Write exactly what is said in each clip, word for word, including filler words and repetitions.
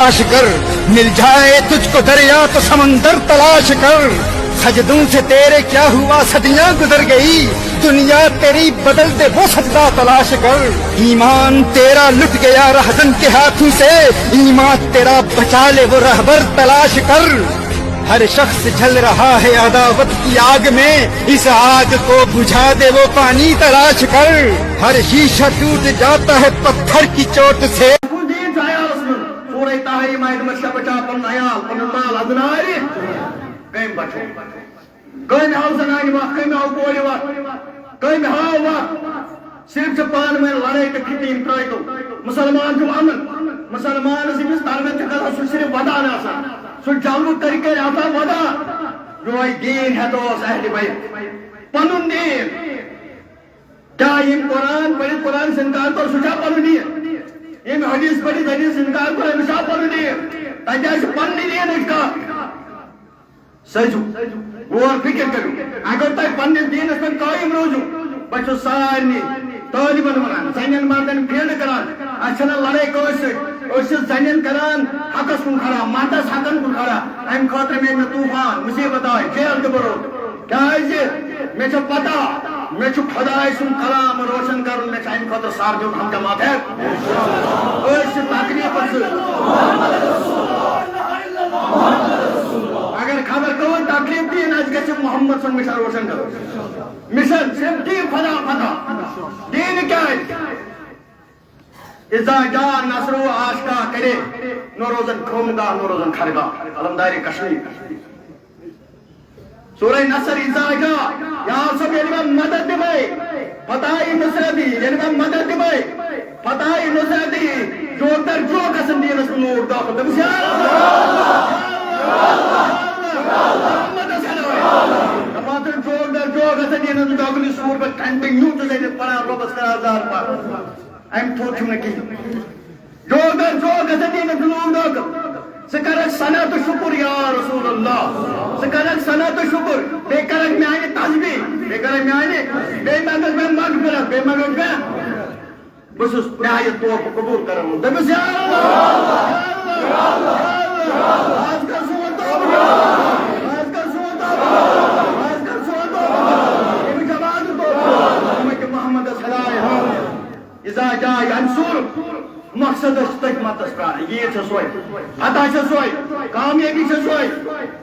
تلاش کر، مل جائے تجھ کو دریا تو سمندر تلاش کر۔ سجدوں سے تیرے کیا ہوا، صدیاں گزر گئی، دنیا تیری بدل دے وہ سجدہ تلاش کر۔ ایمان تیرا لٹ گیا رہزن کے ہاتھوں سے، ایمان تیرا بچا لے وہ رہبر تلاش کر۔ ہر شخص جل رہا ہے عداوت کی آگ میں، اس آگ کو بجھا دے وہ پانی تلاش کر۔ ہر شیشہ ٹوٹ جاتا ہے پتھر کی چوٹ سے۔ سورہ تحریم آیت نمبر شےٚ بچاو پنُن عیال، پنُن مال، از نارِ کٔمۍ بچو؟ کٔمۍ ہاو زنانہِ وقت، کٔمۍ ہاو کورِ وقت، کٔمۍ ہاو وقت؟ صرف چھِ پانہٕ ؤنۍ لڑٲے تہٕ فِتنہٕ یِم ترٛٲوۍتو۔ مُسلمان چھُ اَمن، مُسلمانَس ییٚمِس تربیت چھِ کران، سُہ چھُ صرف ودان آسان۔ سُہ جلوٕ کٔرۍ کٔرۍ آسان ودان۔ یِہوٚے دیٖن ہٮ۪تھ اوس اہلِ بیت۔ پنُن دیٖن۔ کیٛاہ ییٚمۍ قرآن پٔرِتھ قرآنس اِنکار کوٚر، سُہ چھا پنُن دیٖن؟ ییٚمۍ حدیث پٔرِتھ حدیثس اِنکار کوٚر، أمِس چھا پنُن دیٖن؟ تۄہہِ کیٛازِ چھِ پننہِ دیٖنٕچ کتھ؟ سوٗزِو، غور فکر کٔرِو۔ اگر تۄہہِ پننِس دیٖنس پٮ۪ٹھ قٲیِم روزِو، بہٕ چھُس سارنٕے طٲلبن ونان، زنٮ۪ن مردن فیٖلڈ کران، اَسہِ چھَنہٕ لڑٲے کٲنٛسہِ سۭتۍ۔ أسۍ چھِ زنٮ۪ن کران حقس کُن کھڑا، مردس حقن کُن کھڑا۔ اَمہِ خٲطرٕ میلہِ مےٚ طوفان، مُصیبت آے، جیل تہِ بَرو۔ کیٛازِ؟ مےٚ چھےٚ پتہ، مےٚ چھُ خۄداے سُنٛد کلام روشن کرُن، مےٚ چھُ اَمہِ خٲطرٕ سر دیُن۔ ہم جماعت ہے، أسۍ چھِ تکلیفن سۭتۍ۔ اگر خبر کٕہٕنۍ تکلیف دِیِن، اَسہِ گژھِ محمد سُنٛد مِشن روشن کرُن۔ مِشن صرف تی، خدا، خدا۔ دیٖن کیٛازِ؟ اذا جاء نصر آشکار کرے، نہ روزن کھومگاہ، نہ روزن خرگاہ۔ علمدار کشمیر۔ سورہ نصر اذا جاء، یا صاحب، ییٚلہِ مےٚ مدد دِمے، فتح نصرتی، ییٚلہِ مےٚ مدد دِمے، فتح نصرتی، جوک در جوک گژھن دیٖنس منٛز لوٗکھ دٲخل۔ دٔپِس، یا اللہ، یا اللہ، یا اللہ، محمدس ہدایت۔ دپان چھِ جوک در جوک گژھن دیٖنس منٛز دٲخل، یہِ سوٗر بہٕ کنٹِنیو چھُس ییٚتہِ پران، رۄبس کران زار پار۔ امہِ تھوٚد چھُم نہٕ کِہیٖنۍ۔ جوک در جوک گژھن دیٖنس منٛز لوٗکھ دٲخل۔ ژٕ کرکھ ثنا تہٕ شُکُر یا رسول اللہ۔ ژٕ کرکھ ثنا تہٕ شُکُر۔ بیٚیہِ کرکھ میانہِ تسبیح۔ بیٚیہِ کرکھ میانہِ، بیٚیہِ منٛگکھ مےٚ مغفرت۔ بیٚیہِ منٛگکھ مےٚ، بہٕ چھُس نہایت توبہٕ قبوٗل کرن وول۔ دٔپِس، یا اللہ، یا اللہ، از کر سون توبہٕ۔ از کر سون توبہٕ۔ از کر سون توبہٕ۔ ییٚمہِ جماعتُک توبہٕ۔ اُمتِ محمدس ہدایت۔ اذا جاء، یہِ اَمہِ سوٗرُک مقصد چھُ تٔتھۍ متس پرٛارُن۔ یہِ چھےٚ سۄے، فتح چھےٚ سۄے، کامیٲبی چھےٚ سۄے۔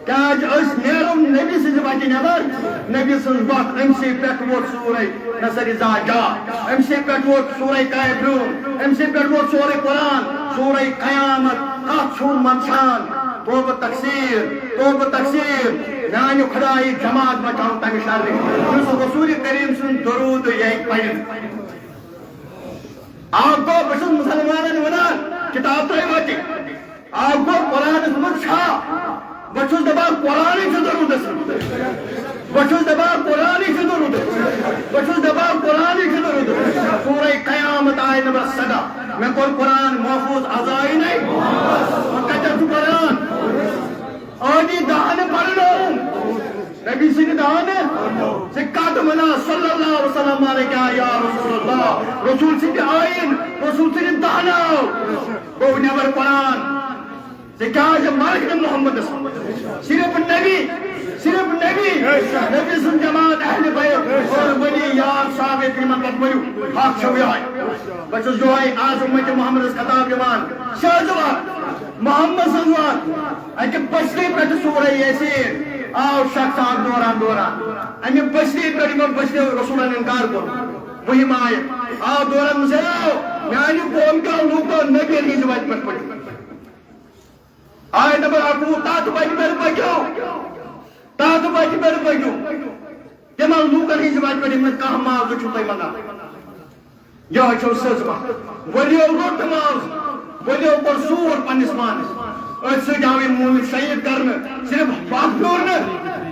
کیٛازِ أسۍ نیرو نبی سٕنٛزِ وتہِ نٮ۪بر۔ نبی سٕنٛز وتھ، أمۍ سٕے پٮ۪ٹھ ووت سورہ نصر اذا جاء، أمۍ سٕے پٮ۪ٹھ ووت سورہ کافرون، أمۍ سٕے پٮ۪ٹھ ووت سورہ قرآن، سورہ قیامت۔ کتھ چھُو منٛدچھان؟ توبہٕ تقصیر، توبہٕ تقصیر۔ میانہِ خدایہِ جماعت بچاو تمہِ شرٕ، یُس رسول کریم سُنٛد درود یہِ پرِ۔ اکھ گوٚو، بہٕ چھُس مُسلمانن وَنان، کِتاب ترٛٲیِو اَتہِ۔ اکھ گوٚو، قرآنس منٛز چھا؟ بہٕ چھُس دَپان، قرآنٕے چھُ ضروٗرت اَسہِ۔ بہٕ چھُس دَپان، قرآنٕے چھُ ضروٗرت اَسہِ۔ بہٕ چھُس دَپان، قرآنٕے چھُ ضروٗرت اَسہِ۔ سورہ قیامت آیت نمبر سَداہ۔ مےٚ کوٚر قرآن محفوظ، از آیی نَے؟ وۄنۍ کَتٮ۪تھ چھُ قرآن؟ ٲدی دَہَن پَرنووُم۔ نبی سٕنٛدِ دانہٕ ژٕ کتھ وَنان، صلی اللہ علیہ وسلم، مارے کیا یا رسول اللہ، رسول سٕنٛدِ آیین، رسول سٕنٛدِ دانہٕ آو، گوٚو نٮ۪بر قرآن۔ ژٕ کیٛازِ مرکھ نہٕ محمدس؟ صرف نبی، صرف نبی، نبی سٕنٛز جماعت اہل بیت اور ولی یار صاحب ییٚتہِ یِمن پتہٕ ؤرِو، حق چھو یِہوٚے۔ بہٕ چھُس یِہوٚے آز اُمتِ محمدس خطاب دِوان، شہزوار محمد سٕنٛز وَتھ۔ اَکہِ بٔستی پٮ۪ٹھ سورہ یاسین آو شخص اکھ دوران دوران۔ اَمہِ بٔستی پٮ۪ٹھ یِمو بٔستی رسولن انکار کوٚر۔ وحی آیہِ۔ آو دوران منٛز آو میانہِ قوم کیو لوٗکو نبی ہٕنٛزِ وتہِ پٮ۪ٹھ پٔکِو۔ آیت نمبر اَکوُہ، تَتھ وتہِ پٮ۪ٹھ پٔکِو۔ تَتھ وتہِ پٮ۪ٹھ پٔکِو۔ تِمن لوٗکن ہٕنٛزِ وتہِ پٮ۪ٹھ یِم نہٕ کانٛہہ معاوضہٕ چھُو تۄہہِ منٛگان۔ یِہوٚے چھو سٕژ وَتھ۔ ؤلِو روٚٹ ماز، ؤلِو کوٚر سوٗر پنٛنِس پانَس۔ أتھۍ سۭتۍ آو یہِ موٗمِن شہیٖد کرنہٕ، صرف وَتھ پھیوٗر نہٕ۔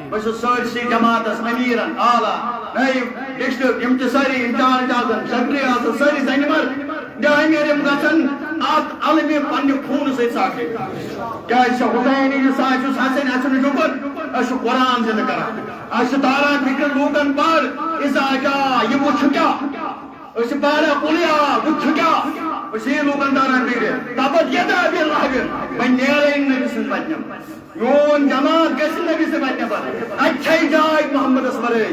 بہٕ چھُس سٲرسٕے جماعتَس، أمیٖرَن، اعلیٰ، نٲیِب، ڈسٹرکٹ، یِم تہِ سٲری انچارج آسَن، سیکرٹری آسَن، سٲری زَنہِ مرد، جہانگیر، یِم گژھن اَتھ علمہِ پنٛنہِ خوٗنہٕ سۭتۍ ژَٹٕنۍ۔ کیٛازِ چھِ حسین یہِ سا چھُس حسن اَسہِ نہٕ جُکُن، أسۍ چھِ قرآن زِندٕ کران۔ اَسہِ چھِ تاران فِکرِ لوٗکَن پَر، اِذا جاء، یہِ وٕچھ کیٛاہ؟ أسۍ چھِ پاران قل یا، وٕچھ کیٛاہ؟ أسی لوٗکن تاران پیٖرِ، تبت یدا ابی لہب، وۄنۍ نیرے نبی سٕنٛز وتہِ نٮ۪بر۔ میون جماعت گژھِ نبی سٕنٛز وتہِ نٮ۪بر۔ اَتہِ چھے جاے محمدس ورٲے۔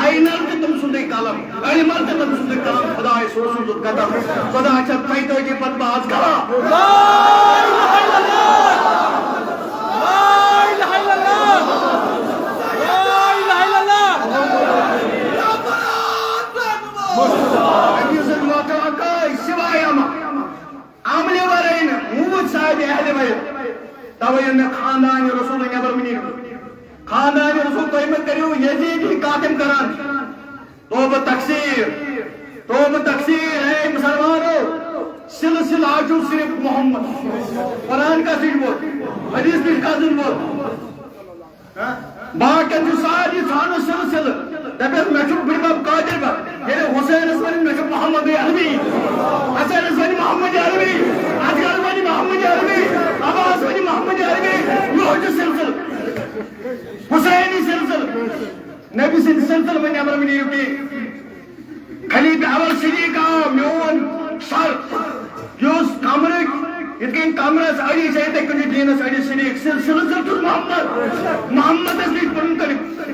اَینل تہِ تٔمۍ سُنٛدُے قلم، علمل تہِ تٔمۍ سُنٛدُے قلم، خداے سوٗزمُت قدم۔ خدا چھا ژۄیتٲجی پتہٕ باز کران؟ أمۍ سٕنٛدۍ واتو اکٲے سِوایہ اما۔ عملہِ ورٲے نہٕ، موٗد صاحب اہلِ بیت۔ توے ییٚلہِ مےٚ خاندان رسول نٮ۪بر مہٕ نیٖرِو۔ خاندان رسول تُہۍ مہٕ کٔرِو یزیدی کتھ یِم کران۔ توبہ تقصیر، توبہ تقصیر، اے مسلمانو، سلسلہ چھُ صرف محمد۔ قرآن کتھ نِش ووت؟ حدیث نِش کتھ نِش ووت؟ باقین چھُ سارنٕے ژھانڈُن سلسلہٕ۔ دپٮ۪س، مےٚ چھُ بٕڈبب قادر بب۔ ییٚلہِ حسینس ونہِ، مےٚ چھُ محمد عربی۔ حسینس ونہِ محمد عربی۔ اصغر ونہِ محمد عربی۔ عباس ونہِ محمد عربی۔ یِہوٚے چھُ سلسلہٕ۔ حسینی سلسلہٕ۔ نبی سٕنٛدِ سلسلہٕ منٛز نٮ۪بر مہٕ نیٖرِو کینٛہہ۔ خلیفہ اول صدیق آو، میون سر، یُس کمرٕکۍ، یِتھ کٔنۍ کمرس أڑِس چھِ، یِتھَے کٔنۍ چھُ دیٖنس أڑِس صدیق۔ سِل-، سِلسِلہٕ چھُس محمد، محمدس نِش پنُن کٔرِو۔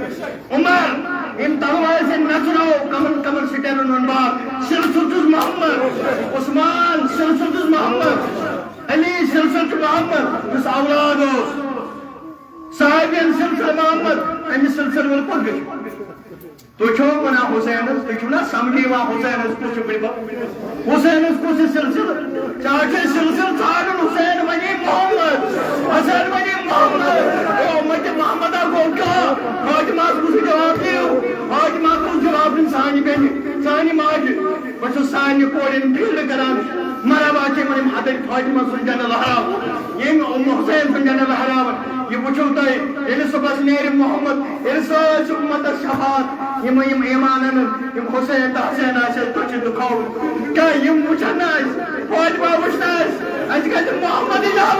عمر، یِم تلوارِ سۭتۍ نژناوو کمن کمن سٹینڈن ہُنٛد بار، سِلسِلہٕ چھُس محمد۔ عثمان، سِلسِلہٕ چھُس محمد۔ علی، سِلسِلہٕ چھُ محمد، یُس اولاد اوس۔ صحابین سِلسِلہٕ محمد، أمِس سِلسِلہٕ وول کوٚت گژھِ؟ تُہۍ چھِو ونان حسینس، تُہۍ چھِو نا سمجھی یِوان حسینس کُس چھُ بٕڈبب؟ حسینس کُس چھُ سلسلہٕ؟ ژےٚ چھُے سلسلہٕ ژھانڈُن، حسین ونی محمد، حسین ونی محمد۔ اے امت محمد گوٚو کیٛاہ؟ فاطمہ کُس جواب دِیو؟ فاطمہ کُس جواب دِن سانہِ بیٚنہِ، سانہِ ماجہِ؟ بہٕ چھُس سارنٕے کورٮ۪ن فیٖلڈ کران، مرحبا چھِ یِمن یِم حضرت فاطمہ سُنٛد جنڈٕ لہراوان، ییٚمۍ ام حسین سُنٛد جنڈٕ لہراوان۔ یہِ وٕچھِو تُہۍ، ییٚلہِ صُبحس نیرِ محمد، ییٚلہِ سٲرسٕے اُمتس شفاعت، یِم یِم ایمان اَنن، یِم حسین تہٕ حسین آسہِ اَسہِ دٔچھِنۍ تہٕ کھووُر۔ کیٛاہ یِم وٕچھن نہٕ اَسہِ؟ فاطمہ وٕچھ نہٕ اَسہِ؟ اَسہِ گژھِ محمدٕے یاد۔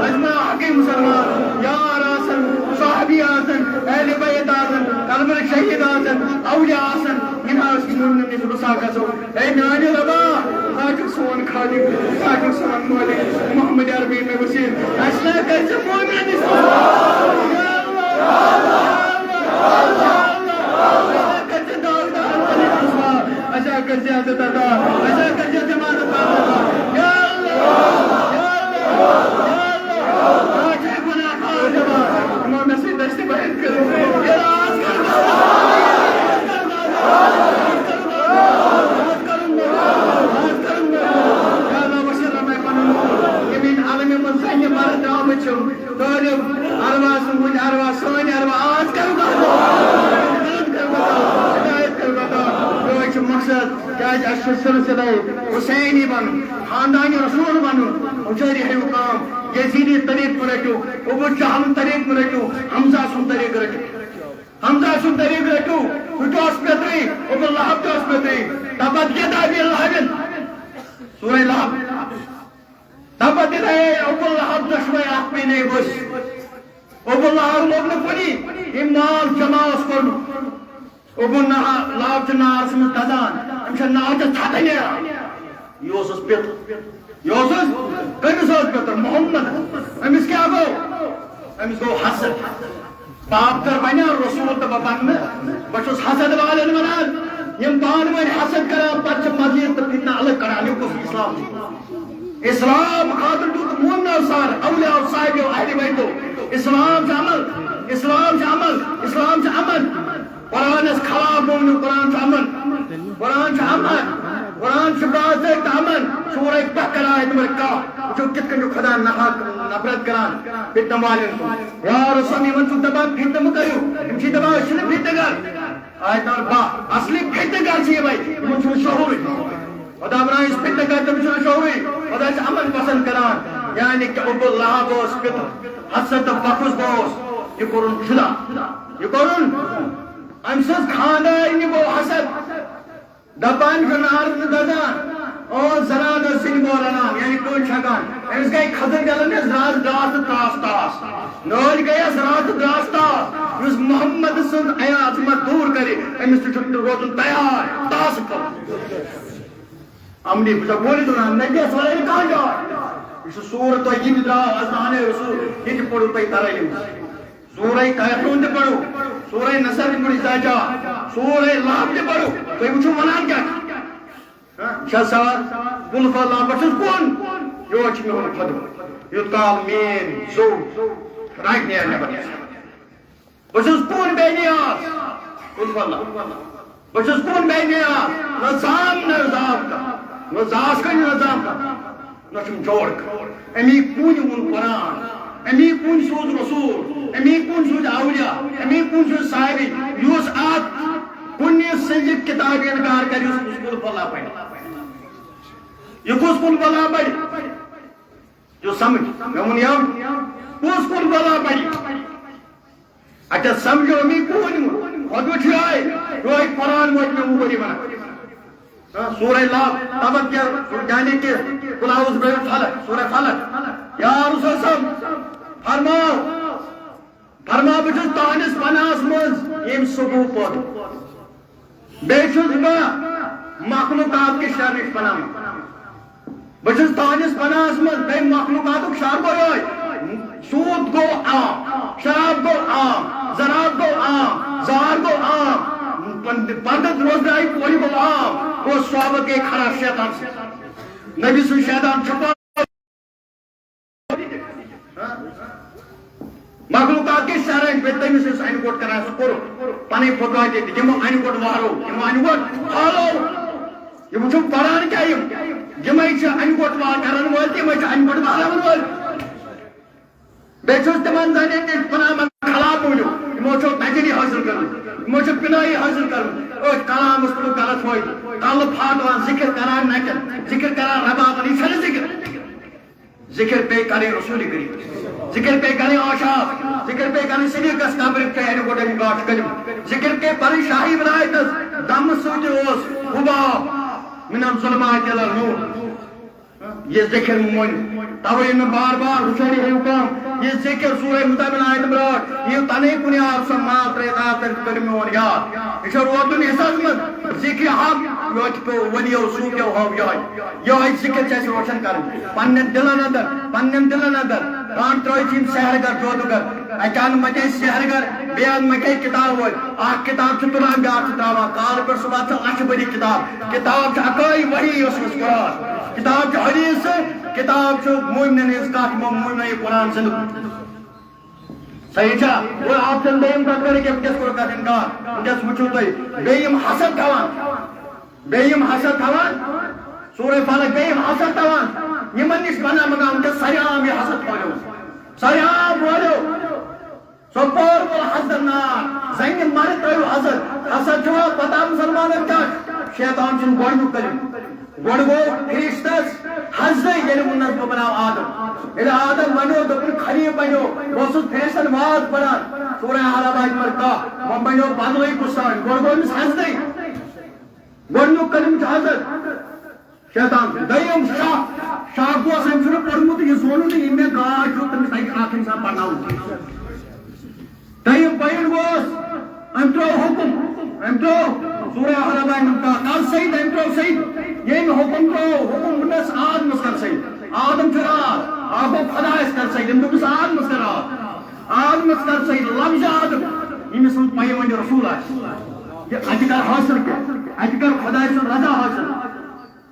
اَسہِ ما حقٕے مسلمان، یار آسن، صحابی آسن، اہل بیت آسن، کربلٕکۍ شہیٖد آسن، اولیاء آسن، یِم ٲسۍ ووٚن نہٕ مےٚ، بہٕ سا گژھو۔ اے میانہِ ربا، ژٕ ہا چھُکھ سون خالق، ژٕ ہا چھُکھ سون مٲلِک، محمد عربی مےٚ وسیٖل، اَسہِ نا کٔرۍ ژٕ مومن اِسلام۔ یا اللہ، یا اللہ، یا اللہ، اَسہِ ہا کٔرۍ ژٕ داغدار مٲلِک اِسلام، اَسہِ ہا کٔرۍ ژٕ عزت عطا، اَسہِ ہا کٔرۍ ژٕ ضمانت عطا۔ یا اللہ، یا اللہ، یا اللہ، یا اللہ، اَسہِ ہا گُناہ معاف دِوان، یِمو مےٚ سۭتۍ دٔستی بہن کٔرٕم۔ یا اللہ، آز کر یا اللہ، وسیلہ مےٚ پنُن نور، ییٚمہِ عالمہِ منٛز زنہِ مرد آمٕتۍ چھِ، طٲلب ارواح سُنٛد وٕنہِ ارواح، سٲنۍ ارواح، آز کَرو کَتھ، ہدایت کَرو کَتھ، ہدایت کَرو کَتھ۔ یِہوٚے چھُ مقصد، کیٛازِ اَسہِ چھُ سلسلہ حسینی بَنُن، خاندانِ رسول بَنُن۔ ہُشٲری ہٲیِو کٲم، یزیدی طریٖق مہٕ رٔٹِو، ابو جہل طریٖق مہٕ رٔٹِو، حمزہ سُنٛد طریٖق رٔٹِو۔ حمزہ سُنٛد طریٖق رٔٹِو، ہُہ تہِ اوس پیٚترٕے، ابو لہب تہِ اوس پیٚترٕے۔ تبت یدا ابی لہب۔ سورہ لہب۔ تبت یدا ابو لہب دۄشوے اکھ پیٚنے ؤسۍ۔ ابو لہب لوٚگ نہٕ کُنی، ییٚمۍ نار جمع اوس کوٚرمُت۔ ابو نہ-، لہب چھُ نارس منٛز دزان، أمِس چھےٚ نارٕ ژھٹہٕ نیران۔ یہِ اوسُس پیٚتر۔ یہِ اوسُس، کٔمِس اوس پیٚتر؟ محمد۔ أمِس کیٛاہ گوٚو؟ أمِس گوٚو حسد۔ بہٕ آبتر بنیٛا رسول تہٕ بہٕ بنہٕ نہٕ، بہٕ چھُس حسد والٮ۪ن ونان، یِم پانہٕ ؤنۍ حسد کران، پتہٕ چھِ مزید تہٕ فتنہٕ الگ کران۔ یہِ کُس اسلام چھُ؟ اسلام خٲطرٕ دیُت مومنو سر، اولیاء صاحبو، اہل بیتو۔ اسلام چھُ عمل، اسلام چھُ عمل، اسلام چھُ امن۔ قرآنس خلاف مومنو، قرآن چھُ امن، قرآن چھُ امن، قرآن چھُ باضٲبطہٕ امن۔ سورہ بقرہ آیت نمبر کاہ۔ وٕچھِو کِتھ کٔنۍ چھُ خدا ناحق نفرت کران فتنہٕ والٮ۪ن کُن۔ یا رسول، یِمن چھُکھ دپان فتنہٕ مہٕ کٔرِو، یِم چھِ دپان أسۍ چھِنہٕ فتنہٕ گر۔ آیت نمبر باہ، اصلی فتنہٕ گر چھِ یِمے، یِمن چھُنہٕ شعوٗرٕے۔ خدا بنٲیِس فتنہٕ گر، تٔمِس چھُنہٕ شعوٗرٕے۔ خدا چھُ امن پسند کران، یعنی کہِ ابو لہب اوس پیٚتر، حسد تہٕ بغض گوٚوس، یہِ کوٚرُن جدا، یہِ کوٚرُن۔ أمۍ سٕنٛز خاندارنہِ گوٚو حسد۔ دپان چھُ نارس نہٕ دزان، او زنان ٲس سِنۍ بول رَنان، یعنی کٔنۍ چھَکان۔ أمِس گٔے کھٔزٕر ڈَلان یَس رَز ڈاس تہٕ تراس تاس۔ نٲلۍ گٔیَس رَز تہٕ تراس تاس۔ یُس محمد سٕنٛز عظمت دوٗر کَرِ، أمِس تہِ چھُ روزُن تیار، تاس پَتہٕ۔ اَمنی بہٕ چھُسو گۄڈٕنِچ وَنان، نبیَس وَرٲے نہٕ کانٛہہ جاے۔ یہِ چھُ سورہ تۄہہِ یہِ تہِ درٛاو، اَز تام اَنے رسول، یہِ تہِ پوٚرُو تۄہہِ تَرٲیِم۔ سورہ کہفُن تہِ پَرو، سورہ نصر تہِ پَرو، اذا جاء، سورہ لہب تہِ پَرو۔ تُہۍ وٕچھِو وَنان کیٛاہ چھُ۔ ہاں، شاہ سوال، قل فاللہ، بہٕ چھُس کُن، یور چھُ میون خۄدٕ۔ یوٚت کال میٲنۍ زُو رَٹہِ نیرِ نٮ۪بر۔ بہٕ چھُس کُن بے نیاز، قل فاللہ۔ بہٕ چھُس کُن بے نیاز، نہ زام نہ زام کانٛہہ، نہ زاس کانٛہہ، نہ زام کانٛہہ، نہ چھُم جوڑ کانٛہہ۔ اَمی کُنہِ ووٚن قرآن، اَمی کُنہِ سوٗز رسول، اَمی کُنہِ سوٗز اولیاء، اَمی کُنہِ سوٗز صحابی، یُس اَتھ کُنہِ سٕنٛزِ کِتابہِ اِنکار کَرِ، یُس قل فاللہ پَرِ۔ یہِ کُس قل فاللہ پَرِ؟ دیُت سمجھ، مےٚ ووٚن یَوٕ، کُس قل فاللہ پَرِ؟ اچھا، سمجھو، اَمی کُن ووٚن۔ خۄدوٕ چھُ یِہوٚے، یِہوٚے قرآن ووت مےٚ وُہ ؤری وَنان۔ ہاں، سورہ لہب، تبت کیٛاہ، یعنی کہِ قل اعوذ برب الفلق، سورہ فلق۔ یا رسول صٲب، فرماو، فرماو، بہٕ چھُس تُہٕنٛدِس پناہَس منٛز ییٚمہِ سبوٗ پٲدٕ۔ بیٚیہِ چھُس بہٕ مخلوقات کہِ شرٕ نِش پناہ منٛگان۔ بہٕ چھُس تُہٕنٛدِس پناہَس منٛز، بیٚیہِ مخلوقاتُک شر گوٚو یِہوٚے۔ سوٗد گوٚو عام، شراب گوٚو عام، زناب گوٚو عام، زار گوٚو عام، پن-، پردٕ روزداری کورِ گوٚو عام۔ گوٚو صحبت گٔے خراب شیطان سۭتۍ۔ نبی سُنٛد شیطان چھُپان۔ مخلوقات کِس شرن پٮ۪ٹھ تٔمِس ٲسۍ اَنہِ گوٚٹ کران، سُہ کوٚر پنٕنۍ فتوا تہِ، یِمو اَنہِ گوٚٹ وارو، یِمو اَنہِ گوٚٹ پھالو۔ یِم چھِو پران کیٛاہ یِم؟ یِمے چھِ اَنہِ گوٚٹ وار کرن وٲلۍ، تِمے چھِ اَنہِ گوٚٹ وارن وٲلۍ۔ بیٚیہِ چھُس تِمن زَنٮ۪ن نِش پناہ منٛگان خلاف موٗجوٗب، یِمو چھو تجلی حٲصِل کٔرمٕژ، یِمو چھِ پِنٲیی حٲصِل کٔرمٕژ۔ أتھۍ کلامس تُلُکھ غلط فٲیدٕ، کلہٕ پھاٹوان، ذِکر کران نَچن، ذِکر کران ربابن، یہِ چھَنہٕ ذِکر۔ ذِکر پیٚیہِ کَرٕنۍ رسول کریم۔ ذِکر پیٚیہِ کَرٕنۍ آشاف۔ ذِکر پیٚیہِ کَرٕنۍ صدیقس قبرِ پیٚیہِ اَنہِ گوٚٹ اَمیُک گاش کلمہٕ۔ ذِکر پیٚیہِ پَرٕنۍ شاہی ولایتس دمہٕ سۭتۍ اوس حباب من الظلمات الی النور۔ یہِ ذِکر مۄنۍ توے ییٚلہِ مےٚ بار بار ہُشٲری ہیٚیِو کم، یہِ ذِکر سورہ مزمل آیت برٛونٛٹھ، یہِ تَنے کُنہِ آو سۄ مال ترٛٲیِتھ آو تٔمۍ کٔرِو میون یاد۔ یہِ چھُ روتُن حصس منٛز ذِکرِ حق، یوٚت پیوٚو ؤلِیو صوٗفیو ہٲو یِہوٚے۔ یِہوٚے ذِکر چھِ اَسہِ روشن کَرٕنۍ۔ پنٛنٮ۪ن دِلن اندر، پنٛنٮ۪ن دِلن اندر۔ رانٛڈ ترٲوِتھ یِم سحرگر، جادوگر۔ اَکہِ اَنہٕ مَتے سحرگر، بیٚیہِ اَنہٕ مَتے کِتاب وٲلۍ۔ اَکھ کِتاب چھُ تُلان، بیٛاکھ چھُ ترٛاوان۔ کالہٕ پٮ۪ٹھ صُبحس چھِ لَچھِ بٔدی کِتاب۔ کِتاب چھِ اَکٲے وحی یۄس أسۍ قرآن۔ کِتاب چھِ حدیث، کِتاب چھُ مومنن ہٕنٛز کَتھ، یِمو مومنو یہِ قرآن زِندٕ۔ صحیح چھا؟ اور آپ چھِ دوٚیِم کَتھ کَرٕنۍ کہِ وٕنکیٚس کوٚر کَتھ اِنکار۔ وٕنکیٚس وٕچھِو تُہۍ، بیٚیہِ یِم حسد تھاوان، بیٚیہِ یِم حسد تھاوان، سورہ فلق، بیٚیہِ یِم حسد تھاوان، یِمن نِش پناہ منٛگان، وٕنکیٚس سرِ عام یہِ حسد پھٲلیومُت۔ سرِ عام پھٲلیو۔ سۄ پٲر گوٚو حسد نار، زنہِ مرِ ترٲیِو حسد۔ حسد چھُوا پتہ مُسلمانن کیٛاہ چھُ؟ شیطان سُنٛد گۄڈٕنیُک کلمہٕ۔ گۄڈٕ گوٚو فرشتس حسدٕے، ییٚلہِ ووٚننس بہٕ بناو آدم۔ ییٚلہِ آدم بنیو، دوٚپُن خلیٖل بنیو، بہٕ اوسُس فرشتن واز پران۔ سورہ اعراف آیت نمبر کاہ، وۄنۍ بنیو بدلٕے کُس تام۔ گۄڈٕ گوٚو أمِس حسدٕے۔ گۄڈٕنیُک کلمہٕ چھُ حسد۔ شیطان۔ دوٚیِم شک، شک گوٚو أمۍ چھُنہٕ پوٚرمُت، یہِ زونُن نہٕ، یہِ مےٚ گاش چھُ، تٔمِس ہیٚکہِ اکھ اِنسان پرناوُن۔ ترٛیٚیِم point گوٚوس، أمۍ ترٛوو حُکُم، أمۍ ترٛوو سورہ اعراف آیت نمبر کاہ، کر سید، أمۍ ترٛوو سید۔ ییٚمۍ حُکُم ترٛوو، حُکُم ووٚننَس آدمَس کر سید۔ آدم چھُ راتھ، آ گوٚو خۄدایَس کر سید، أمۍ دوٚپُس آدمَس کر راتھ۔ آدمَس کر سید، لفظ آدم، ییٚمِس منٛز پیغمبر رسول آسہِ۔ یہِ اَتہِ کر حٲصِل کیٛاہ؟ اَتہِ کر خۄداے سُنٛد رضا حٲصِل۔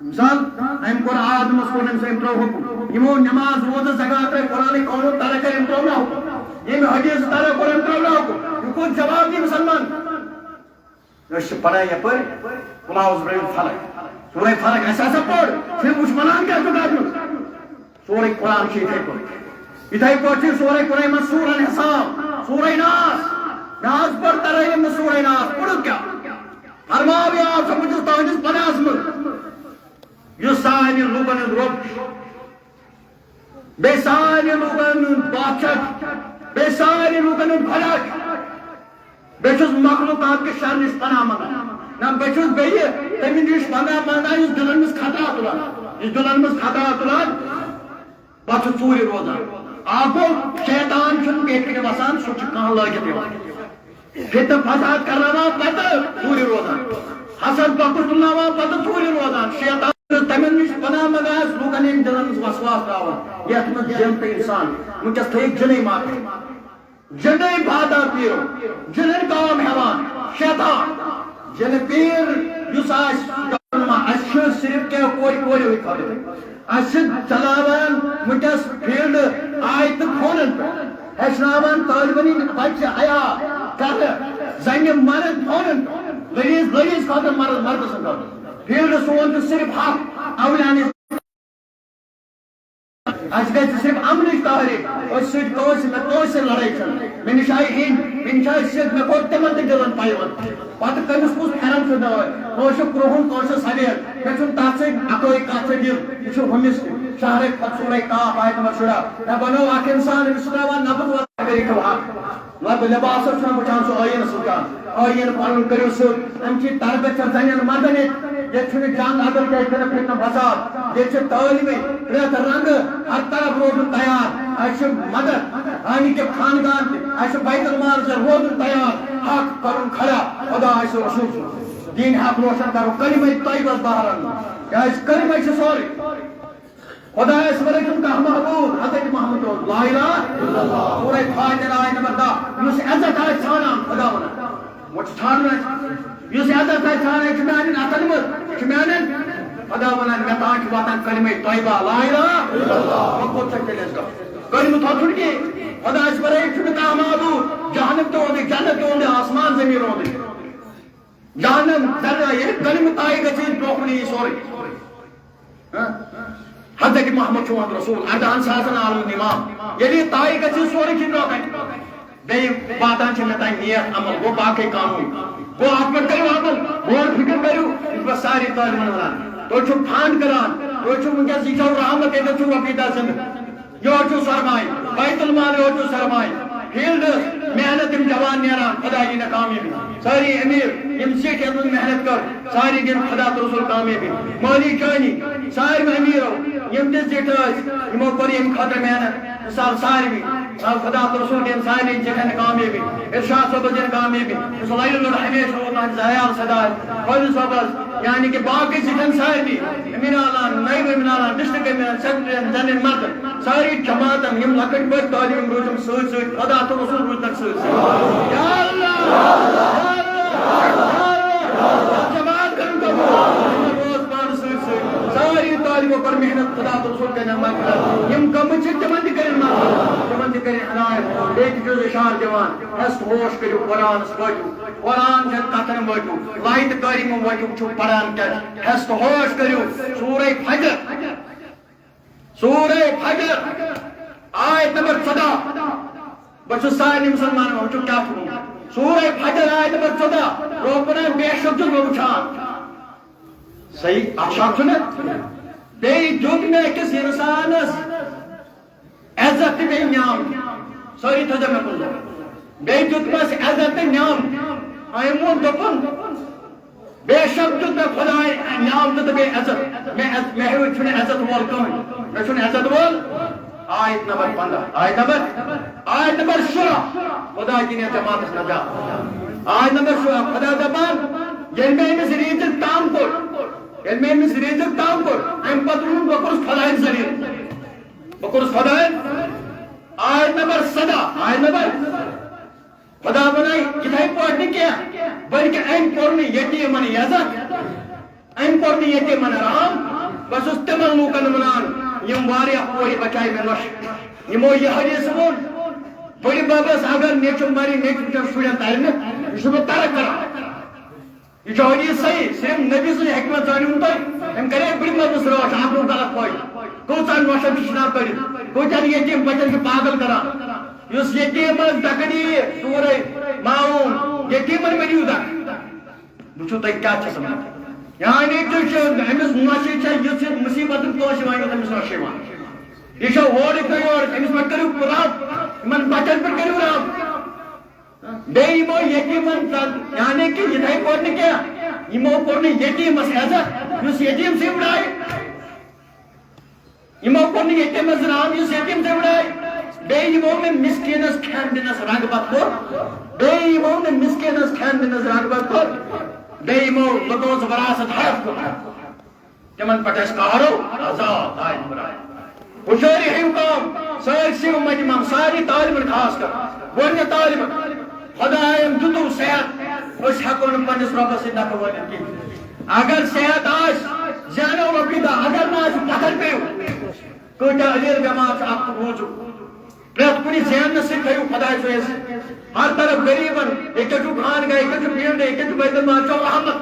مثال، أمۍ کوٚر آدمَس کوٚر أمۍ سٕنٛدۍ ترٛوو حُکُم۔ یِمو نٮ۪ماز، روزٕ، زکات ترٛٲے، قرآنٕکۍ قانوٗن ترک کٔرۍ، أمۍ ترٛوو نہ حُکُم۔ ییٚمۍ حدیث ترک کوٚر، أمۍ ترٛوو نہ حُکُم۔ یہِ کوٚت جواب دی مُسلمان؟ أسۍ چھِ پران یپٲرۍ، قل اعوذ برب الفلق، سورہ فلق، اَسہِ ہسا پوٚر۔ پھر وٕچھ وَنان کیٛاہ چھُ کرنُک؟ سورہ قرآن چھُ یِتھَے پٲٹھۍ۔ یِتھَے پٲٹھۍ چھُ سورہ قرآن منٛز سورہ الحساب، سورہ ناس۔ ناس پٔر ترٲیِم نہٕ سورہ ناس، پوٚرُکھ کیٛاہ؟ فرماو یا سا بہٕ چھُس تُہٕنٛدِس پناہَس منٛز، یُس سارنٕے لوٗکَن ہُنٛد رۄب چھُ، بیٚیہِ سارنٕے لوٗکَن ہُنٛد بادشاہ چھُ، بیٚیہِ سارنٕے لوٗکَن ہُنٛد خۄدا چھُ۔ بیٚیہِ چھُس مخلوقات کہِ شر نِش پناہ منٛگان۔ نہ، بہٕ چھُس بیٚیہِ تٔمِس نِش پناہ منٛگان یُس دِلَن منٛز خطرات تُلان۔ تُلان، یہِ چھُ دِلن منٛز خطا تُلان، پتہٕ چھُ ژوٗرِ روزان۔ اکھ گوٚو، شیطان چھُنہٕ پیٹہِ کِنۍ وسان، سُہ چھُ کانٛہہ لٲگِتھ یِوان۔ فتنہٕ فساد کرناوان، پتہٕ ژوٗرِ روزان۔ حسد بۄکُر تُلناوان، پتہٕ ژوٗرِ روزان۔ شیطان چھُ تَمہِ نِش پناہ منٛگان، لوٗکن ہٕنٛدۍ دِلن منٛز وسواس تراوان، یتھ منٛز جِن تہٕ انسان۔ وٕنکیٚس تھٲیِکھ جِنٕے ماپہِ۔ جِنٕے بادا پیٖرو، جِنٕے کٲم ہٮ۪وان، شیطان، جِنہٕ پیٖر یُس آسہِ، اَسہِ چھُ صرف کینٛہہ کورِ کورِ ہٕنٛدِ خٲطرٕ۔ اَسہِ چھِ چلاوان وٕنکیٚس فیٖلڈ آیہِ تہٕ فونن پٮ۪ٹھ، ہیٚچھناوان طٲلبن ہٕنٛدۍ بچہِ عیال کرٕ، زنہِ مرد فونن پٮ۪ٹھ، لٔڑیٖز لٔڑیٖز خٲطرٕ، مرد مردٕ سٕنٛدِ خٲطرٕ۔ فیٖلڈ سون چھُ صرف حق اولیانٕچ۔ اَسہِ گژھِ صرف امنٕچ تحریک۔ أسۍ سۭتۍ کٲنٛسہِ، مےٚ کٲنٛسہِ سۭتۍ لڑٲے چھَنہٕ۔ مےٚ نِش آیہِ ہیٚنۍ، مےٚ نِش آیہِ سیٚکھ، مےٚ کوٚر تِمن تہِ دِلن پَیوَنٛد۔ پَتہٕ کٔمِس کُس پھٮ۪رن چھُ دٲرۍ؟ کٲنٛسہِ چھُ کرٛہُن، کٲنٛسہِ چھُ سفید۔ مےٚ چھُنہٕ تَتھ سۭتۍ اَکٲے کَتھ سۭتۍ دِل۔ یہِ چھُ ہُمِس تہِ۔ شہرٕکۍ کھۄتہٕ سورے کاف آیہِ تِمن شُرا۔ مےٚ بنوو اَکھ اِنسان، أمِس چھُ ترٛاوان نَبُز وَتھ، کٔرِتھ کھیوٚو حق۔ مطلب، لباسس چھُنہٕ وٕچھان سُہ ٲیٖنس وٕچھان، ٲیٖن پنُن کٔرِو سیوٚد۔ اَمہِ چی تربیت چھےٚ زنٮ۪ن مردن ییٚتہِ۔ ییٚتہِ چھُنہٕ جنگ اگر کیٛازِ چھُنہٕ فتنہٕ فساد، ییٚتہِ چھِ طٲلبہِ پرٛٮ۪تھ رنگہٕ ہر طرف روزُن تیار۔ اَسہِ چھُ مدد، یعنی کہِ خاندان تہِ، اَسہِ چھُ بیت المال تہِ روزُن تیار، حق کرُن کھڑا، خدا آسہِ رسول سُنٛد۔ دین حق روشن کرُن، کلمہ طیبس بہر انُن، کیٛازِ کلمہ چھُ سورُے۔ خدایس ورٲے چھُنہٕ کانٛہہ معبوٗد، حضرت محمد اوس۔ لا الہ الا اللہ۔ سورہ فاتحہ آیت نمبر دَہ۔ یُس عزت آسہِ ژھانڈان، خدا ونان۔ وۄنۍ چھُ ژھانڈُن اَسہِ۔ یُس عزت آسہِ ژھانڈان، یہِ چھُ میانٮ۪ن اَتھن منٛز، یہِ چھُ میانٮ۪ن۔ خدا ونان، مےٚ تام چھُ واتان کلمہ طیبہ، لا الہ الا اللہ۔ وۄنۍ کوٚت چھا تیٚلہِ اَسہِ گژھُن؟ کلمہٕ تھوٚو چھُنہٕ کینٛہہ۔ خدایس ورٲے چھُنہٕ کانٛہہ معبوٗد۔ جہنم تہِ اوندُے، جنت تہِ اوندُے، آسمان زمین اوندُے۔ جہنم ذرہ، ییٚلہِ کلمہٕ تایہِ گژھِ، برونٛہہ کُن یی سورُے۔ ہاں؟ حضرت محمد چھُ وَنان رسول، اَردَہَن ساسَن عالمَن امام۔ ییٚلہِ یہِ تایہِ گژھِ، سورُے چھُ برونٛہہ کَنہِ۔ بیٚیہِ واتان چھِ مےٚ تام نیک عمل، گوٚو باقٕے قانوٗن۔ گوٚو اَتھ پٮ۪ٹھ کٔرِو عمل، غور فِکر کٔرِو، یہِ چھُ بہٕ سارے طٲلبَن وَنان۔ تُہۍ چھِو فنڈ کَران، تُہۍ چھِو وٕنکیٚس، یہِ چھو رحمت، ییٚتٮ۪تھ چھُو رۄپیہِ دَہ زِندٕ۔ یورٕ چھُ سرمایہِ، بیت المال یورٕ چھُ سرمایہِ، فیلڈس محنت، یِم جوان نیران، خدا دی نہ کامیٲبی۔ سٲری امیر، یِم سیٹھ یَتھ منٛز محنت کٔر، سارے دِن خدا تہٕ رسول کامیٲبی۔ مٲلی چٲنی، سارِوٕے امیرو، یِم تہِ زِٹھۍ ٲسۍ، یِمو کٔر ییٚمہِ خٲطرٕ محنت۔ مثال سارِوٕے، مثال خدا تہٕ رسول دِن سارنٕے زِٹھٮ۪ن کامیٲبی، ارشاد صٲبس دِن کامیٲبی، یُس لَرِ لوٚر ہمیشہِ روٗد تُہنٛدِ ذریعہ سدا، قٲضی صٲبس، یعنی کہِ باقٕے زِٹھٮ۪ن سارنٕے، امین اعلان، نٲیِب امین اعلان، ڈسٹرکٹ امین اعلان، سیکرٹری، زنٮ۪ن مردن، سٲری جماعتن، یِم لۄکٕٹۍ بٔڑۍ طٲلب علم روٗزِم سۭتۍ سۭتۍ، خدا تہٕ رسول روٗزنَکھ سۭتۍ سۭتۍ۔ یا اللہ، یا اللہ، یا اللہ، جماعت کٔرِو قبول۔ روز پانہٕ سۭتۍ سۭتۍ۔ سٲری طٲلبو کٔر محنت، خدا تہٕ رسول کٔرِنَکھ مغفرت۔ یِم گٔمٕتۍ چھِ، تِمن تہِ کٔرِن مغفرت، تِمن تہِ کٔرِن ہدایت۔ بیٚیہِ تہِ چھُس اِشارٕ دِوان، ہٮ۪س تہٕ ہوش کٔرِو قرآنس پٔرِو۔ قرآن چٮ۪ن کتھن وٲتِو، لایتہٕ کٲری منٛز وٲتِو، وٕچھِو پران کیٛاہ چھُ۔ ہٮ۪س تہٕ ہوش کٔرِو۔ سورہ فجر، سورہ فجر، آیت نمبر ژۄداہ۔ بہٕ چھُس سارنٕے مُسلمانن وَنان، وٕچھِو کیٛاہ چھُ ووٚنمُت۔ سورہ فجر، آیت نمبر ژۄداہ۔ رۄب وَنان، بے شک چھُس بہٕ وٕچھان۔ صحیح، اَتھ شک چھُنہٕ۔ بیٚیہِ دیُت مےٚ أکِس اِنسانَس عزت تہٕ بیٚیہِ نعمت۔ سٲری تھٲیزیو مےٚ کُن نظر۔ بیٚیہِ دیُتمَس عزت تہٕ نعمت۔ أمۍ ووٚن، دوٚپُن، بے شک دیُت مےٚ خۄداے نعمت تہٕ بیٚیہِ عزت۔ مےٚ عز-، مےٚ ہیوٗ چھُنہٕ عزت وول کٕہٕنۍ۔ مےٚ چھُنہٕ عزت وول۔ آیت نمبر پنٛداہ۔ آیت نمبر، آیت نمبر شُراہ۔ خۄداے دِنۍ یَتھ جماعتَس نجات۔ آیت نمبر شُراہ۔ خۄدا دَپان، ییٚلہِ مےٚ أمِس رِزِق تنٛگ کوٚر، ییٚلہِ مےٚ أمِس رِزِق تنٛگ کوٚر، اَمہِ پَتہٕ ووٚنُن، بہٕ کوٚرُس خۄدایَن ذلیٖل۔ بہٕ کوٚرُس خۄدایَن۔ آیت نمبر سَداہ، آیت نمبر۔ خدا بنائی یِتھے پٲٹھۍ نہٕ کینٛہہ، بلکہِ أمۍ کوٚر نہٕ یتیٖمن عزت، أمۍ کوٚر نہٕ یتیٖمن رحم۔ بہٕ چھُس تِمن لوٗکن ونان، یِم واریاہ کورِ بچایہِ مےٚ نۄشہِ۔ یِمو یہِ حدیث ووٚن، بٔڑِ ببس اگر نیٚچُو مرِ، نیٚچُو کٮ۪ن شُرٮ۪ن ترِ نہٕ، یہِ چھُس بہٕ ترک کران۔ یہِ چھُ حدیث صحیح، صرف نبی سٕنٛز حکمت زٲنِو تُہۍ۔ أمۍ کرے بٔڑِ ببس رٲچھ، اکھ گوٚو غلط پٲٹھۍ۔ کۭژاہ نۄشہِ چھِ شِناب کٔرِتھ، کۭتیٛاہ یتیٖم بچن چھِ پاگل کران۔ یُس یتیٖمس دکہٕ دی، سورے ماعون، یتیٖمن مٔرِو دکہٕ۔ وٕچھِو تُہۍ کیٛاہ چھِ سمجھ۔ یعنی تُہۍ چھِو أمِس نۄشہِ چھےٚ یِژھ یِژھ مُصیٖبت کٲنٛسہِ یِوان، یوٚت أمِس نۄشہِ یِوان۔ یہِ چھےٚ ہورٕ تہٕ یورٕ، أمِس پٮ۪ٹھ کٔرِو رحم، یِمن بچن پٮ۪ٹھ کٔرِو رحم۔ بیٚیہِ یِمو یتیٖمن زن، یعنی کہِ یِتھے پٲٹھۍ نہٕ کینٛہہ، یِمو کوٚر نہٕ یتیٖمس عزت، یُس یتیٖم سٕے وٕڑایہِ۔ کوٚر نہٕ ییٚتہِ منٛز رام یُس ییٚتیٖم تہِ وٕڑاے۔ بیٚیہِ یِمو نہٕ مِسکیٖنَس کھٮ۪ن دِنَس رغبت کوٚر۔ بیٚیہِ یِمو نہٕ مِسکیٖنَس کھٮ۪ن دِنَس رغبت کوٚر۔ بیٚیہِ یِمو لُکو ٲس وراثت ہڑپ کوٚرمُت۔ تِمن پٮ۪ٹھ ٲسۍ قہرو عذاب۔ آے عمران۔ ہُشٲری ہیٚیِو کٲم، سٲرسٕے اُمت اِمام، سارنٕے طالبن خاص کر، گۄڈٕنیتھ طالبن۔ خدایم دیُتُو صحت، أسۍ ہٮ۪کو نہٕ پننِس رۄبس سۭتۍ نکھٕ وٲلِتھ کِہیٖنۍ۔ اگر صحت آسہِ، زینو رۄپیہِ دہ، اگر نہٕ آسہِ، پتھر پیٚیِو۔ کۭتیاہ أمیٖر بٮ۪مار چھُ، اکھ تہٕ بوٗزِو۔ پرٛٮ۪تھ کُنہِ زیننہٕ سۭتۍ تھٲیِو خۄداے سُنٛد۔ ہر طرف غریٖبن، ییٚکیٛاہ چھُ خانگاہ، ییٚکیٛاہ چھُ فیٖلڈ، ییٚکیٛاہ چھُ بیت المال، چھُ رحمت۔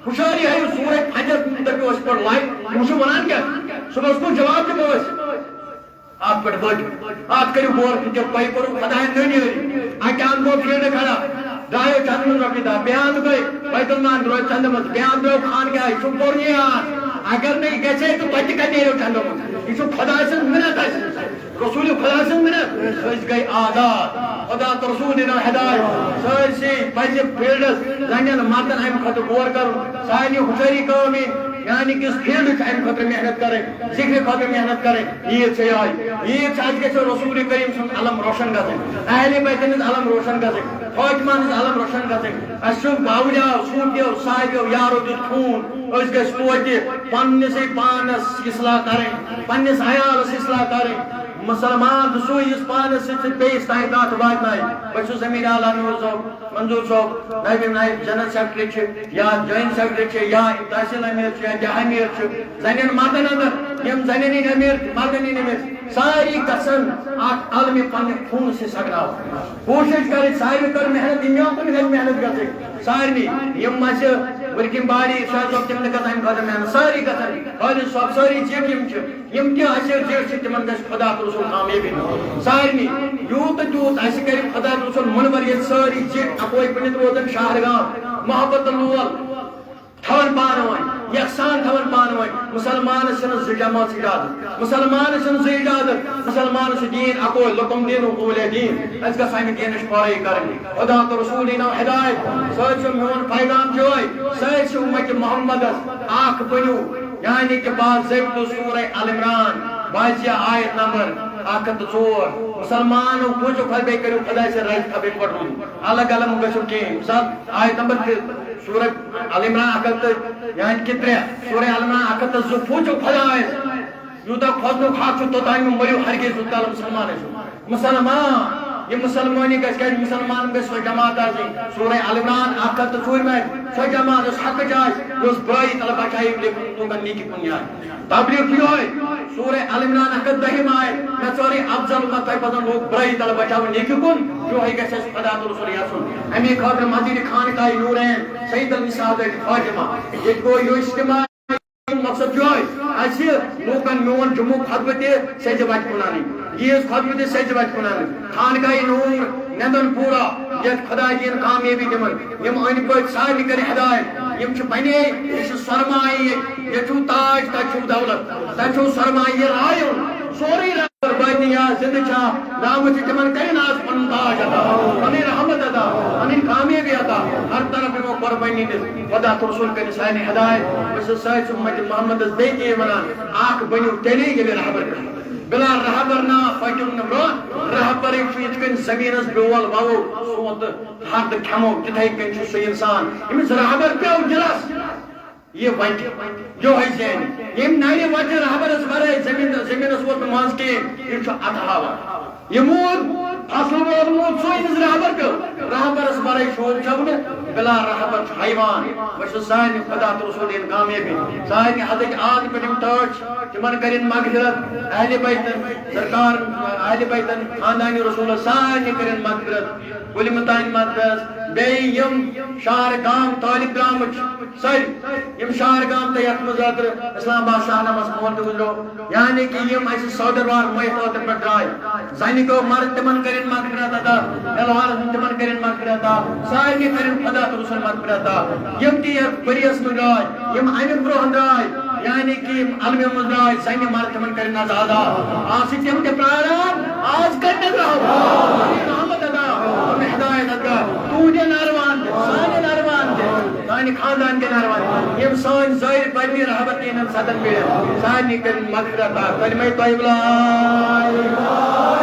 ہُشٲری ہٲیِو، سورہ فجر دٔپِو أسۍ پٔر لایِو، یِم چھِ وَنان کیٛاہ؟ صُبحَس کُس جواب دِمو أسۍ؟ اَتھ پٮ۪ٹھ ؤٹِو، اَتھ کٔرِو غور فِکر، تۄہہِ کوٚروٕ خۄدایَن نٔنیٲری۔ اَکہِ اَنٛدٕ گوٚو فیٖلڈ خراب، درٛایو چندٕ منٛز رۄپیہِ دَہ، بیٚیہِ اَنٛدٕ گٔے بیت المال، درٛایو چندٕ منٛز، بیٚیہِ اَنٛدٕ درٛایو خانگاہ، یہِ چھُ پوٚرُے یاد۔ اگر نہٕ یہِ گژھِ ہے تہٕ تۄہہِ تہِ کَتہِ نیرِو چندٕ منٛز؟ یہِ چھُ خۄداے سٕنٛز مِنت اَسہِ۔ رسول خدا سٕنٛز مِنت، أسۍ گٔے آزاد۔ خدا تہٕ رسول دِنو ہدایت۔ سٲرسٕے پزِ فیٖلڈس زنٮ۪ن مردن امہِ خٲطرٕ غور کرُن۔ سارنٕے ہُشٲری کٲم یِن، یعنی کہِ فیٖلڈ چھِ امہِ خٲطرٕ محنت کرٕنۍ، ذِکرِ خٲطرٕ محنت کرٕنۍ۔ عیٖد چھِ یِہوٚے۔ عیٖد چھِ اَسہِ گژھِ رسول کریم سُنٛد علم روشن گژھٕنۍ، اہلِ بیتن ہٕنٛز علم روشن گژھٕنۍ، فاطمہ ہٕنٛز علم روشن گژھٕنۍ۔ اَسہِ چھُ باولیو، صوٗفیو، صاحبیو، یارو دیُت خوٗن، أسۍ گژھِ توتہِ پننِسٕے پانس اصلاح کرٕنۍ، پننِس عیالس اصلاح کرٕنۍ۔ مسلمان تہٕ سُے یُس پانس سۭتۍ سۭتۍ بیٚیِس تام کتھ واتنایہِ۔ بہٕ چھُس ضمیٖر اعلیٰ نوٗر صٲب، منظوٗر صٲب، نٲیِب نایِب جنرل سیکرٹری چھِ یا جوائنٹ سیکرٹری چھِ یا تحصیل امیر چھِ یا جہہ امیر چھِ، زنٮ۪ن مردن اندر، یِم زنٮ۪ن ہٕنٛدۍ امیر، مردن ہٕنٛدۍ امیر، ساری گژھن اکھ عالمِ پننہِ خوٗنہٕ سۭتۍ سگناوٕنۍ۔ کوٗشِش کرٕنۍ، ساروی کٔر محنت، یِم یوکُن گژھِ محنت گژھٕنۍ۔ سارنٕے یِم اَسہِ ؤرکنگ باڈی، شاہ صٲب، تِم تہِ گژھن اَمہِ خٲطرٕ محنت، سارے گژھن، خالد صٲب، سٲری چیٖف یِم چھِ، یِم تہِ اَسہِ زِٹھۍ چھِ، تِمن گژھِ خدا تہٕ رسول کامیٲبی۔ سارنٕے یوٗت تہٕ تیوٗت اَسہِ کَرِ خدا تہٕ رسول مُنوَر، ییٚتہِ سٲری زِٹھۍ اَکوے بٔنِتھ روزن، شاہ ہرگام، محبت لول، تھاوان پانہٕ ؤنۍ، یکسان تھاوان پانہٕ ؤنۍ۔ مُسلمانس چھِنہٕ زٕ جمٲژ اجازت، مُسلمانس چھِنہٕ زٕ اجازت، مُسلمانس چھُ دیٖن اکوے، لکم دینکم ولی دین۔ أسۍ گژھو اَمہِ دینٕچ پٲروی کرٕنۍ۔ خدا تہٕ رسول دِنو ہدایت۔ سۭتۍ چھُ میون پیغام چھُ یِہوٚے، سٲرسٕے اُمتِ محمدس اکھ بٔنِو، یعنی کہِ باضٲبطہٕ سورہ آل عمران، واضح آیت نمبر اکھ ہتھ تہٕ ژور۔ مُسلمانو بوٗزِو خۄد، بیٚیہِ کٔرِو خۄداے سۭتۍ رٲضۍ، خبرِ پٮ۪ٹھ روٗزِو۔ الگ الگ مہٕ گٔژھِو کِہیٖنۍ۔ مثال، آیت نمبر تہِ، سورہ آل عمران اکھ ہتھ تہٕ، یعنی کہِ ترٛےٚ، سورہ آل عمران اکھ ہتھ تہٕ زٕ، پوٗزِو خۄدایَس۔ یوٗتاہ کھوژنُک حق چھُ، توٚتام مہٕ مٔرِو ہرگز، یوٗت کال مُسلمان ٲسِو۔ مُسلمان، یہِ مُسلمٲنی گژھِ کَرِ، مُسلمان گژھِ سۄ جماعت آسٕنۍ۔ سورہ آل عمران اکھ ہتھ تہٕ ژوٗرِمہِ آیہِ، سۄ جماعت یۄس حقٕچ آسہِ، یۄس بُرٲیی تَلہٕ بچاوِ، لوٗکَن نیکی کُن نِیہِ۔ تبلیغ چھُ یِہوٚے، سورہ آل عمران اکھ ہتھ دٔہِم آیت، مےٚ ژورٕے افضل اُمت، تۄہہِ پَزَن لوٗکھ بُرٲیی تَلہٕ بچاوٕنۍ، نیکی کُن، یِہوٚے گژھِ اَسہِ خدا تہٕ رسول یَژھُن۔ اَمے خٲطرٕ مسجد خانقاہ نورین، سید النساء حضرت فاطمہ، ییٚتہِ گوٚو یہِ اجتماع۔ مقصد چھُ یِہوٚے، اَسہِ لوٗکَن میون جمعُک خطبہٕ تہِ سیٚدِ وَتہِ کُن اَنٕنۍ، عیٖد خطبہٕ تہِ سیٚدِ وَتہِ کُن اَنٕنۍ، خانقاہ نور، نندن پورہ، یَتھ خداے دِیِن کامیٲبی تِمَن۔ یِم أنٛدۍ پٔکۍ سارنٕے کٔرِنۍ ہدایت۔ یِم چھِ بنے، یہِ چھُ سرمایہِ، ییٚتہِ چھُو تاج، تَتہِ چھُو دولت، تَتہِ چھُو سرمایہِ، یہِ رایُن، سورُے رایُن۔ قربٲنی یا زِندٕ چھا، درٛامٕتۍ چھِ، تِمَن کٔرِنۍ آز پَنُن تاج عطا، پَنٕنۍ رحمت عطا، پَنٕنۍ کامیٲبی عطا۔ ہر طرف یِمو قربٲنی دِژ، خدا تہٕ رسول کٔرِنۍ سانہِ ہدایت۔ بہٕ چھُس سٲرسٕے اُمتِ محمدَس بیٚیہِ تہِ یہِ وَنان، اکھ بٔنِو تیٚلے ییٚلہِ رحبر بٔنِو۔ بِلا رہبر نا پٔکِو نہٕ برٛونٛہہ۔ رہبرٕے چھُ یِتھ کٔنۍ زٔمیٖنَس بیول وَوو، سونٛتہٕ ہَردٕ کھٮ۪مو، تِتھَے کٔنۍ چھُ سُہ اِنسان، ییٚمِس رہبر پیوٚو دِلَس، یہِ وَتہِ، یِہوٚے زینہِ۔ ییٚمۍ نَرِ وَتہِ رہبرَس وَرٲے زٔمیٖن، زٔمیٖنَس ووت نہٕ منٛز کِہیٖنۍ، یہِ چھُ اَتھٕ ہاوان۔ یہِ موٗد، فصل وول موٗد، سُہ ییٚمِس رہبر پیوٚو۔ رہبرَس وَرٲے شوٗب چھَو نہٕ، بِلا رہبر چھُ حیوان۔ وۄنۍ چھُ سانہِ خدا تہٕ رسول دِیِن کامیٲبی۔ سانہِ حضرت آز پٮ۪ٹھ یِم ٹٲٹھۍ چھِ، تِمن کٔرِن مغفرت، اہلِ بیتن، سرکار، اہلِ بیتن، خاندانِ رسولس سارنٕے کٔرِن مغفرت، کُلۍ متانۍ مغفرت، بیٚیہِ یِم شہر گام طٲلب درٛامٕتۍ چھِ، سٲری یِم شہر گام تہٕ یتھ منٛز اوترٕ اسلام آباد شاہنامس مول تہِ گُزریو، یعنی کہِ یِم اسہِ سودروار مٲیِتھ اوترٕ پٮ۪ٹھ درٛاے، زنہِ گوٚو مرد، تِمن کٔرِن مغفرت عطا، مٮ۪لہٕ والن ہُنٛد تِمن کٔرِن مغفرت عطا، سارنٕے کٔرِن خدا تہٕ رسول مغفرت عطا۔ یِم تہِ یتھ ؤریس منٛز درٛاے، یِم امہِ برونٛہہ درٛاے، یعنی کہِ یِم علمہِ منٛز درٛاے، زنہِ مرد تِمن کٔرِن آز عطا۔ آز چھِ تِم تہِ پراران، آز کتہِ درٛاو؟ رحمت عطا، ہدایت عطا، تُہنٛدٮ۪ن ارمان تہِ، سانٮ۪ن ارمان تہِ۔ سانہِ خاندان کٮ۪ن اَروَن، یِم سٲنۍ زٲوۍ پننہِ رحمت یِہنٛدٮ۪ن سَتَن پیٖرن، سارنٕے کٔرِن مغفرت عطا۔ کلمہ طیبہ لا الہ الا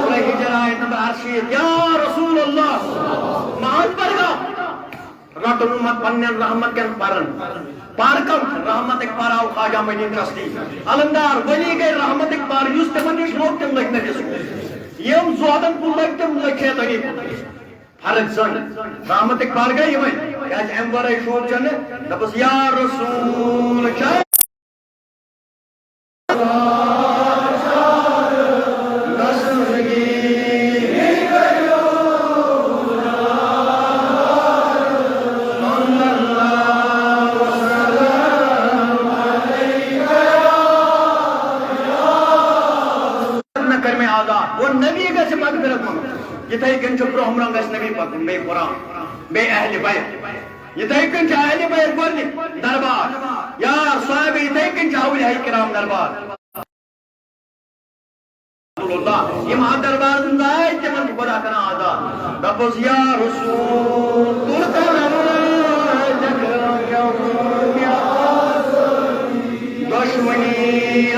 سورہ ہجر آیت نمبر ارشیٖتھ، یا رسول اللہ، مان پرگا۔ رٹن امت پنن رحمت کن پرن۔ پار کم؟ رحمتک پار آو خواجہ معین چشتی۔ علمدار ولی گٔے رحمتک پار، یُس تمن نش لوٚگ تم لٔگۍ نبی سُنٛد۔ یم زہدن کُن لٔگۍ تم لٔگۍ شیطٲنی کُن۔ فرق زن رحمتک پار گٔے یمے، کیازِ امہِ ورٲے شوٗب چھنہٕ۔ دپس یا رسول شاہ۔ نہ کر مےٚ آزاد، گوٚو نبی گژھِ مغفرت منٛگُن۔ یِتھَے کٔنۍ چھُ برٛونٛہہ برٛونٛہہ گژھِ نبی پکُن، بیٚیہِ قرآن، بیٚیہِ اہلِ بیت۔ یِتھَے کٔنۍ چھِ اہلِ بیت گۄڈٕنِکۍ دربار، یار صاحب، یِتھَے کٔنۍ چھِ اولیاء کرام دربار۔ رسول اللہ، یِم اَتھ دربارَس منٛز آے، تِمن چھُ خۄدا کران آزاد۔ دَپُس، یا رسول، تُرتن دشمنی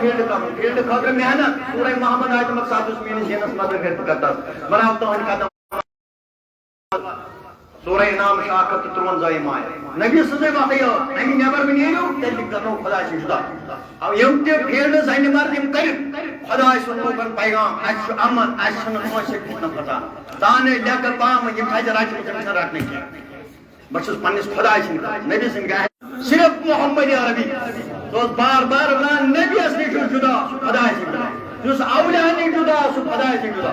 فیلڈ کرُن، فیلڈ خٲطرٕ محنت۔ سورہ محمد آیت نمبر ستھ یُس میٲنِس ذہنس منٛز کٔرِتھ کرتس، بناو تُہنٛدۍ قدم۔ سورہ انعام چھِ اکھ ہتھ تہٕ ترٛونزہ یِم آیت۔ نبی سٕنٛزٕے وَتٕے یٲژ، اَمہِ نٮ۪بر مہٕ نیٖرِو، تیٚلہِ گژھنو خۄداے سٕنٛدِ جُدا۔ اَو یِم تہِ فیلڈ زَنہِ مرد یِم کٔرِتھ، خۄداے سُنٛد لوٗکن پیغام، اَسہِ چھُ اَمن، اَسہِ چھُنہٕ کٲنٛسہِ سۭتۍ فِتنہٕ کھسان۔ تانَے لیٚکھٕ پامہٕ یِم چھِ اَسہِ رَچمٕژ، یِم چھِنہٕ رَٹنٕے کینٛہہ۔ بہٕ چھُس پننِس خۄداے سٕنٛدِ خٲطرٕ، نبی سٕنٛدِ گاہہِ صرف محمد عربی۔ سُہ اوس بار بار وَنان، نبیَس نِش چھُ جُدا، سُہ خۄداے سٕنٛدِ جُدا۔ یُس اولیاہَن نِش جُدا، سُہ خۄداے سٕنٛدِ جُدا۔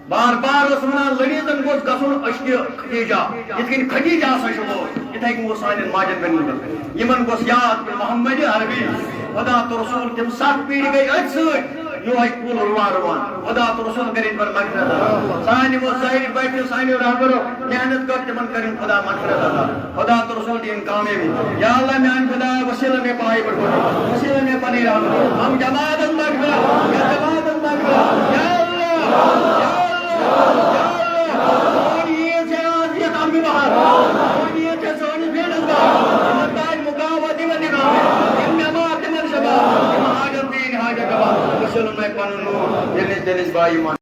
بار بار اوس وَنان، لٔڑیٖزَن گوٚژھ گژھُن عشقِ خدیجہ، یِتھ کٔنۍ خدیجہ سا چھُ گوٚو، یِتھَے کٔنۍ گوٚژھ سانٮ۪ن ماجَن بیٚنٮ۪ن گژھُن۔ یِمَن گوٚژھ یاد پیوٚن محمد عربی، خۄدا تہٕ رسول، تِم سَتھ پیٖرِ گٔے أتھۍ سۭتۍ۔ یِہوٚے کُل رُوان رُوان۔ خۄدا تہٕ رسول کٔرِنۍ تِمن مغفرت عطا۔ سانہِ یِمو ظٲہری بٲطنی سانیو رہبرو محنت کٔر، تِمن کٔرِنۍ خۄدا مغفرت عطا۔ خۄدا تہٕ رسول دِیِن کامیٲبی۔ یا اللہ میٛانہِ خۄدایا، وسیلہٕ مےٚ پایہِ پٮ۪ٹھ بوزُن۔ وسیلہٕ مےٚ پنٕنۍ رحمت۔ ہم جماعتن مغفرت، یتھ جماعتن مغفرت۔ یا اللہ، یا اللہ، یا اللہ۔ سون عیٖد چھِ آز یتھ اَمہِ بہار۔ سون عیٖد چھِ سٲنِس بیٹس بہار۔ یِمن تاج مقام وٲتۍ یِمن نِظام۔ یِم نٮ۪ماز تِمن شباب۔ یِم حاجت دِیِن حاجت روا۔ وسیلہٕ مےٚ پنُن نور۔ ییٚلہِ نِش دِلِس با ایمان۔